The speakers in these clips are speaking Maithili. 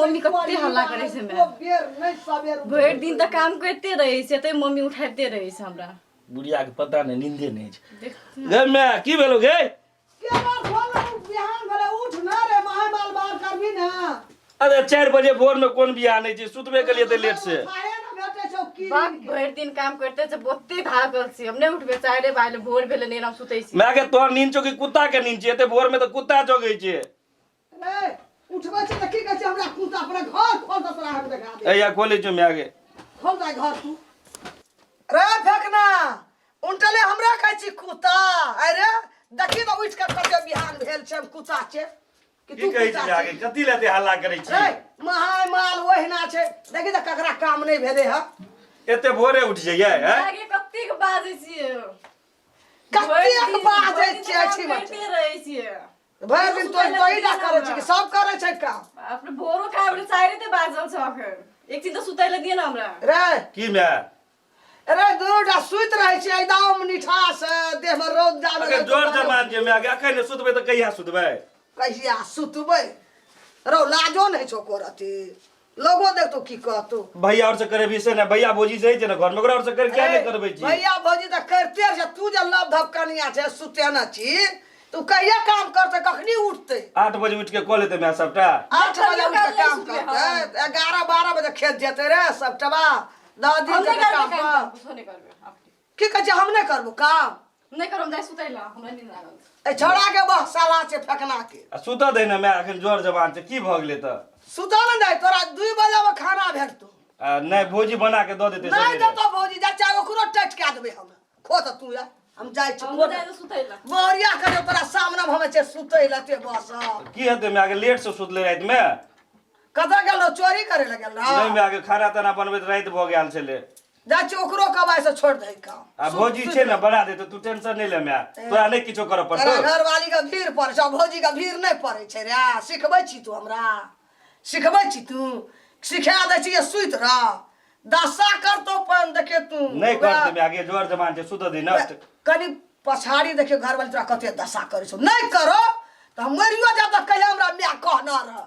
मम्मी कते हल्ला करै छै एको बेर नहि सबेर भरि दिन तऽ काम करिते रहै छै तै मम्मी उठाबिते रहै छै हमरा। बुढ़िया के पता नहि नींदे नहि छै। देख गे माय की भेलो गे? केना भोर बिहान भेलै उठ ना रे माय बाल बाल करबी ना। अरे 4 बजे भोर में कोन बियाह नहीं छै, सुतबे के लिए ते लेट से। खाए ना भेटै छौ की बाप भरि दिन काम करिते छै, बहुते थाकल छी हम, नहि उठबै 4 बजे भोर भेलै नहि हम सुतै छी। माय के तोहर नींद छौ कि कुत्ता के नींद छै? एते भोर में तऽ कुत्ता जगै छै। रे उठबै छै तऽ की कहै छै हमरा कुत्ता? अपना घर खोल दे तोरा हम देखा दे। ऐया खोलै छौ माय के। खोल दे घर तू। रे फेकना उनटले हमरा कहै छी कुत्ता। अरे देखी तऽ उठि कऽ कते बिहान भेल छै, हम कुत्ता छै कि की तू कहै कुत्ता छी माय के? छी? कथी लए एते हल्ला करै छी? रे महाय माल ओहिना छै, देखी तऽ ककरा काम नहि भेलै हँ। एते भोरे उठि जइयै हैं? माय के कतेक बाजै छियै? कतेक बाजै छियै? काम छी बच्चा। करिते रहै छियै भरि दिन तोहि तोहि टा करै छी कि सब करै छै काम? बाप रे, भोरो खाय बले 4 ते बाजल छ अखन। एक दिन तऽ सुतै लए दिअ ने हमरा। रे की माय? अरे दुनू टा सुति रहै छै एकदम निठास देह में रौद जाबे। अगर जोर जमान छै माय के, अखन नहि सुतबै तऽ कहिया सुतबै? कहिया सुतबै? रौ लाजो नहि छौ को रति, लोगो देखतो की कहतो। भैया और से करेबी से ने, भैया भौजी से छै ने घर में, ओकरा और से कर क्या नहीं करबै छी? भैया भौजी तऽ करते छै, तू जे लव धप कनिया छै सुते न छी, तू कहिया काम करते, कखनी उठते? 8 बजे उठि के कऽ लेतै माय सबटा। 8 बजे उठि के काम सुतबै हम। करते, 11 12 बजे खेत जेते रे सबटबा 10 दिन हम नहि जेतै करबै काम काम, पर। कुछो नहि करबै अपने। की कहै छै? हम नहि करबो काम। नहि करब, जाइ सुतै लए, हमरा नींद लागल छै। ए छौड़ा के बह साला छै फेकना के। आ सुतऽ दे ने माय, अखन जोर जवान छै, की भऽ गेलै तऽ? सुतऽ ने दे, तोरा 2 बजे में खाना भेटतो। आ नहि भौजी बना के दऽ देतै नहि सबेरे। देतो भौजी, जा चाहे ओकरो टटि कए देबै हम। खो तऽ तू या, हम जाइ छी। हम खो जाइ सुतै लए। बोरिया के तोरा सामने में हम छै सुतै लए ते बस। की हेतै माय के लेट से सुतलै राति में? कतऽ गेल रहो? चोरी करे लए गेल रहो? नहि माय के, खाना ताना बनबैत राति भऽ गेल छलै। जाइ छी ओकरो कमाइ से छोड़ि दही काम। आ भौजी छै ने बना देतौ, तू टेंशन नहि ले माय, तोरा नहि किछो करऽ पड़तौ। तोरा घरवाली के भीड़ पड़ै छै, भौजी के भीड़ नहि पड़ै छै रे। सिखबै छी तू हमरा? सिखबै छी तू? सिखा दै छी सुति रह, दशा करतौ पानि देखे तू। नहि करतै माय गे, जोर जमान छै, सुतऽ दही ने। कनि पछाड़ी देखियौ घरवाली तोरा कते दशा करै छौ। नहि करो तऽ हम मरियो जाब तऽ कहिया हमरा माय कहना रह।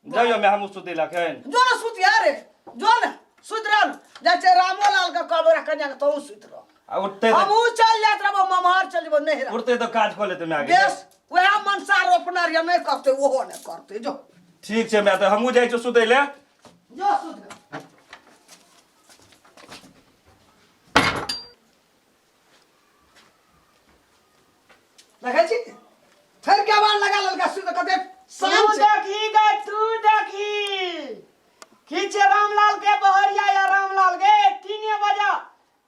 जाइयो माय, हमहूँ सुतै लए एखन। जो ने सुति रे, जो ने सुति रह। जाइ छै रामो लाल के कहबै कन्या के, तहूँ सुति रह। आ उठतै तऽ हमहूँ चलि जाइत रहबो, ममहर चलि जेबो नहिरा। उठतै तऽ काज कऽ लेतै माय गे। बेस, वएह मनसा रोपने रहियै, नहि करतै ओहो नहि करतै। जो ठीक छै माय, तऽ हमहूँ जाइ छियौ सुतै लए। जो सुति रह। देखै छी फेर के आवाज लगा लेलका सुति कते तू शाम छै। देखी गे, तू देखी खींचे रामलाल के बहरिया या रामलाल गे 3 बजे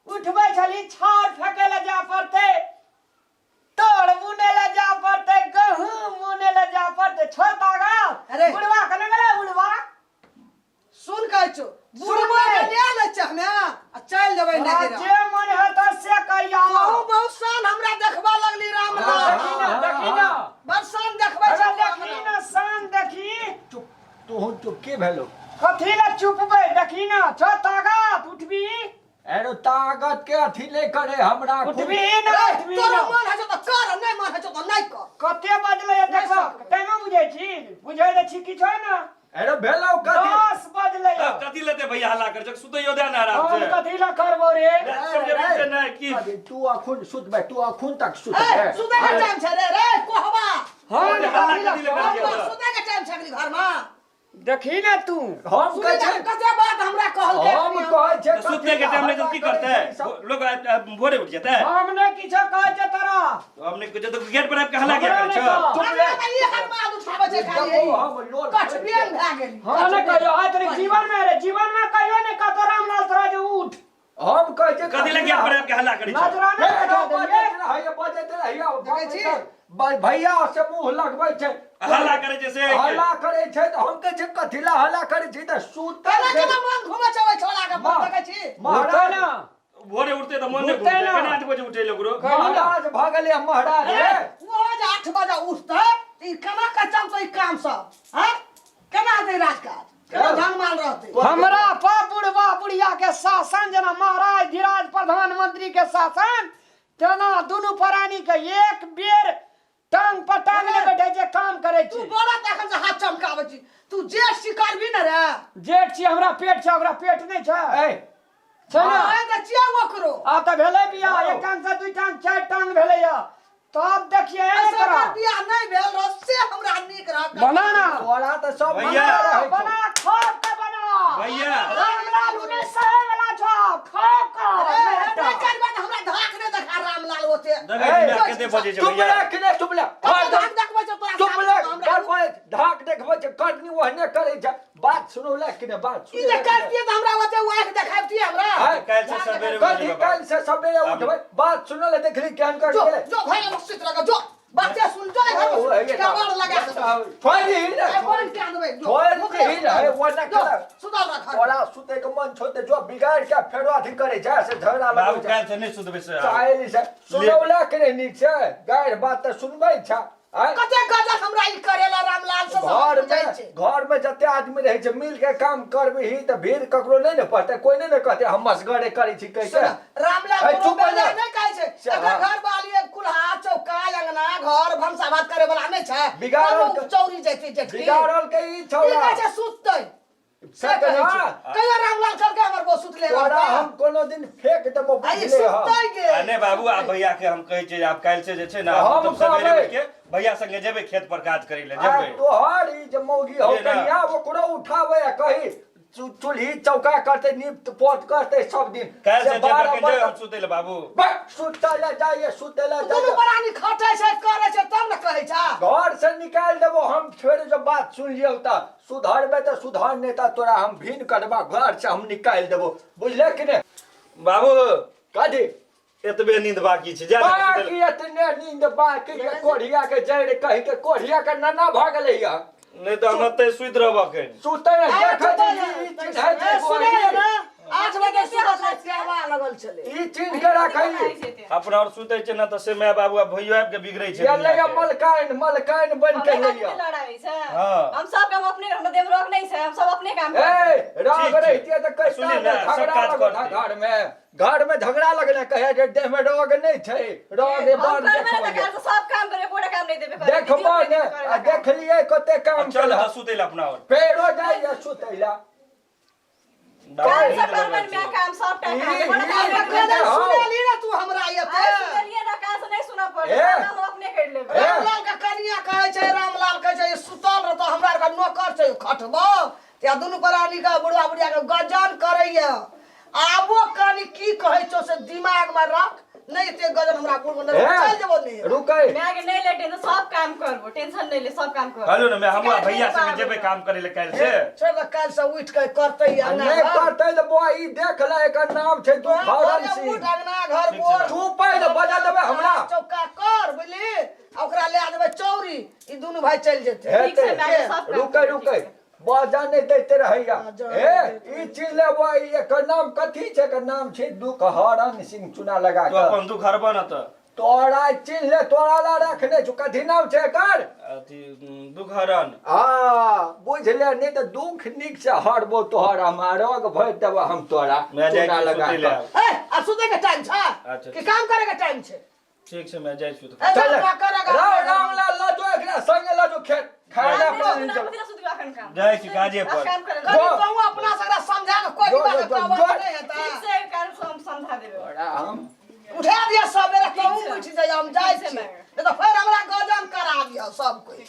उठबै छली, छाड़ फेंके लए जा पड़तै, तोड़ बुने लए जा पड़तै, गहूम बुने लए जा पड़तै। छोड़ तागा। अरे। बुढ़वा कने गेलै बुढ़वा? सुन कहै छौ, बुढ़वा के ले लै छै हमे आ चलि जेबै नहिरा। जे मन हेतौ से करिया। तोहू बहुत शान हमरा देखबा लगली रामलाल। देखी ना, देखी ना। बड़ शान देखबै अरे छौ देखी हमरा। ना, शान देखी। चुप तोहू चुप, के भेलो? कथी लए चुपबै? देखी ना, छौ ताकत उठबी। अरे ताकत के अथी नहीं करे हमरा। उठबी ना, रे, उठबी तोरा ना। मन होइ छौ तऽ कर, नहि मन होइ छौ तऽ नहि कर। कते बजलै देखो, टाइमो बुझै छी? बुझै दै छी किछो ना? अरे भेलो कथी? 10 बजलै। कथी लेते भैया हल्ला कर, सुतैयो दे ना आराम हम से। कथी लए करबो रे? समझेबी से नहि की? अरे तू अखुन सुतबे, तू अखुन तक ए सुतबे। सुतै के टाइम छै रे। रे कोहबा, हम हल्ला कथी लए कथी लए करै कोहबा, छियै? सुतै के टाइम छै अखनी घर में? देखी ना तू। हम सुनै कहै छी छै, कते बात हमरा कहलकै। हम कहै छै तऽ सुतै के टाइम नहि तऽ की करतै लोक? भोरे उठि जेतै। हम नहि किछो कहै छै तोरा। हम नहि किछो तऽ गेट पर आबि कऽ हल्ला किया करै छौ? चुप हमरा रे। तऽ ई हर बात उठाबै छै खाली। देखो हम लोल कठबियन भए गेली। हम नहि कहियो आइ तोरे जीवन में रे, जीवन में कहियो नहि कहतो रामलाल तोरा जे उठ। हम कहै छै कथी लए गेट पर आबि कऽ हल्ला करै छौ? नजराना हे, चढ़ा देलियै। बजैत रहैया, बजैत रहैया। देखै छी? भैया से मुंह लगबै छै, हल्ला करै छै से। हल्ला करै छै तऽ हम कहै छै कथी लए हल्ला करै छी? तऽ सुतल केना छै। केना मन घुमै छै ओहि छोड़ा के माँ। देखै छी? महाराज ना। भोरे उठतै तऽ मन नहि उठतै घुमतै? ना। केना 8 बजे उठै ओकरो? महाराज भऽ गेलै महाराज अरे, रे। ओहो जे 8 बजे उठतै तऽ ई केना के चलतै ई काम सब? हँ, केना हेतै राजकाज? केना धन माल रहतै? हमरा पर बुढ़वा बुढ़िया के शासन जेना महाराज धीराज प्रधानमंत्री के शासन तेना दुनू प्राणी के एक बेर टांग पर टांग नहि बैठे छै, काम करै तू छी। बड़ा तखन से हाथ चमकाबै छी। तू जेठ छी करबी ने रे। जेठ छी, हमरा पेट छै, ओकरा पेट नहि छै। ए छै ने? आइ तऽ छियै ओकरो। आब तऽ भेलै बियाह, एक टांग से 2 टांग 4 टांग भेलैया, तब देखिए ऐसे तोरा। ओकर बियाह नहि भेल रह से हमरा नीक रह। बना ना। तोरा तऽ सब भैया। मना रहै छौ। बना, खोप के बना। भैया। रामलाल उन्हें सहे वाला छौ, खोप के। अरे नहि करबै तऽ हमरा धाक नहि देखा रामलाल ओते। देखै छी माय कते बजै छै चुप भैया। रह कि नहि चुप रह। कते धाक देखबै छौ तोरा चुप सामने रह, हमरा? घर पर धाक देखबै छै, करनी ओहने करै छै। बात सुनौला कि नहि, बात ई जे सुनौला कि नहि? करतियै तऽ हमरा ओते आँखि देखाबतियै हमरा। आँय? काल्हि से सबेरे कथी उठबै। काल्हि से सबेरे उठबै? बात सुनल देखली केहन कर जो गेलै। जो भाई हम सुति रह जो, बाते सुन जो घर ओ, में हे कबाड़ लगा देबै। छोड़ि दही ने, ए, बंद कए देबै जो। छोड़ि मुखरे दही ने, हे, ओ नहि जो, करब। सुतल रह घर। तोरा सुतै के मन छौ तऽ जो बिगाड़ के फेरो अथी करै छै से झगड़ा बाबू लगै छै। काल्हि से नहि सुतबै से। चाहे से सुनौला के नहि नीक छै, गारि बात तऽ सुनबै छै। आँय? कते गजल हमरा ई करेला रामलाल से सब घर बुझै में छै। घर में जते आदमी रहै छै मिल के काम करबिही तऽ भीड़ ककरो नहि ने पड़तै, कोई नहि ने कहतै हम असगरे करै छी कहि के। सुन, रामलाल ए, कोनो चुप हो जा। बेजा नहि कहै छै। से एकर हाँ। घर वाली एक कुल्हा चौका अंगना घर भनसा भात करे वाला नहि छै। बिगाड़ल तब ओ चौरी जैती जेठकी। बिगाड़ल के ई ई छौड़ा। कहै छै सुततै। से से कहै छै। हाँ। कहियो रामलाल कहलकै हमर बो सुतले तोरा रहतै। हम कोनो दिन फेंक देबो, आ ई बुझले हँ। सुततै गे। आ नहि बाबू, आ भैया के हम कहै छियै आब काल्हि से जे छै ने हम हम सबेरे कहबै। उठि के भैया संगे जेबै खेत पर काज करै लए आ जेबै। तोहर ई जे मौगी हौ जे ना। कनिया, ओकरो उठाबै आ कही चूल्ही चौका करतै, नीप पोत करतै सब दिन। काल्हि से से जेबै 12 कनि जेबै हम बजे सुतै लए बाबू। बस, सुतै लए जाइए, सुतै लए दुनू जाइए। प्राणी खटै छै करै छै तब ने कहै छै। घर से निकालि देबो हम, फेर जब बात सुन लियौ तऽ सुधरबै तऽ सुधर, नहि तऽ तोरा हम भिन करबा घर से हम निकालि देबो, बुझले कि नहि? बाबू कथी? एतबे नींद बाकी छै, जा ने सुतै लए। बाकी एतने नींद बाकी के कोढ़िया के जड़ि कहि के कोढ़िया के नन्ना भऽ गेलै या। नहि तऽ हम एतै सुति रहब अखन। सुतै नहि, आइ देखै सुतल छी ई है। चिन्है छै ए, सुनै कोढ़ी। ने, 8 बजे सुतल छै, सेवा लगल छलै। ई चिन्ह के राखै। अपना और सुतै छै ने तऽ से माय बाबू आ भैयो आबि के बिगड़ै छै ये दुनिया लैया के। मलकाइन, मलकाइन बनि के हमरा लैया। खातिर लड़ाई छै। हाँ। हम सब काम अपने, हमरा देह रोग नहीं छै, हम सब अपने काम करबै। ए राग ठीक छै। रहितियै तऽ कहिता सुनिये ने, ने, सब झगड़ा काज लगत करतै। घर में, घर में झगड़ा लगने कहे जे देह में रोग नहीं छै, रोग हम बड़ करबै ने तऽ देखबो। काल्हि से सब काम करबै, एकोटा काम नहि देबै करऽ। देखबो दीदी ने, अपने करे आ ला काम। देखलियै कते काम चल केलक। तऽ सुतै लए अपना और। फेरो जाइए सुतै लए। बाबू काल्हि से नींद करबै लगल ने छै। काम, सबटा काम। ई- एकोटा काम ई- नहि गजल देबै। हौ। सुनेली ने तू हमरा एते। आइ सुनलियै ने, काल्हि से नहि सुनऽ पड़तै, ए। सब काम हम अपने करि लेबै। ए। रामलाल के कनिया कहै छै, रामलाल कहै छै, ई सुतल रहतौ, हमरा आरके नौकर छै खटबो। ते दुनू प्राणी के बुढ़वा बुढ़िया के गजन करैया। आबो कनि की कहै छौ से दिमाग में रख, नहीं एते गजन हमरा बुढ़ ए, चल जेबो नहीं। रुकै। माय के नहि ले टेंशन, सब काम करबो, टेंशन नहि ले, सब काम करबो। कहलहुँ ने माय, हमहूँ आ शिकायत भैया नहि संगे पाबो। जेबै काम करै लए काल्हि से। छोड़ दे, काल्हि से उठि के करतै आ अंगना नहि घर। करतै तऽ बौआ ई देख ले, एकर नाम छै तोरा दुखहरण भोरे सिंह। उठ अंगना घर ठीक छै बोर। बाबू। चुप है तऽ बजा देबै हमरा। चौका कर बुझली, आ ओकरा ले देबै चौरी, ई दुनू भाई चलि जेतै। ठीक छै, हेतै। माय के सब काम रुकै करबै, रुकै ठीक छै। बजा नहि दैते रहैया। हँ, जा हे नहि दैते। ई चीज ले बौआ, ई एकर नाम कथी छै? एकर नाम छै दुखहरण सिंह, चूना लगा तू के। अपन दुख हरबऽ ने तऽ। तोरा चिन्ह ले, तोरा ला रखने छौ। कथी नाम छै एकर? अथी दुखहरण। हँ बुझ ले, नहि तऽ दुख नीक से हरबो तोहर, हम आ रोग भरि देबो हम तोरा मैं जाइ चूना छी लगा सुतै लए कऽ। आब। ए, आब सुतै के टाइम छै अच्छा, कि काम करे के टाइम छै? ठीक छै, मैं जाइ छी। ए, जा, चल। जा, कर अगर- राम रामलाल लऽ जो, एकरा संगे लऽ जो खेत खाय लए नहि अपना सुनऽ, चल। कथी लए सुतबै अखन काम? जाइ छी काजे पर। आब काम करे कनि जो। तहूँ अपना सगरा समझा के कोई जो, बात जो, जो, कहबो जो। नहि हेतै। ठीक छै, काल्हि से हम समझा देबै। तोरा हम उठा दिअ सबेरे, तहूँ ठीक छै। उठि जाइए, हम जाइ ठीक छै, छी। माय। नहि तऽ फेर हमरा गजन करा दिअ सब कोइ।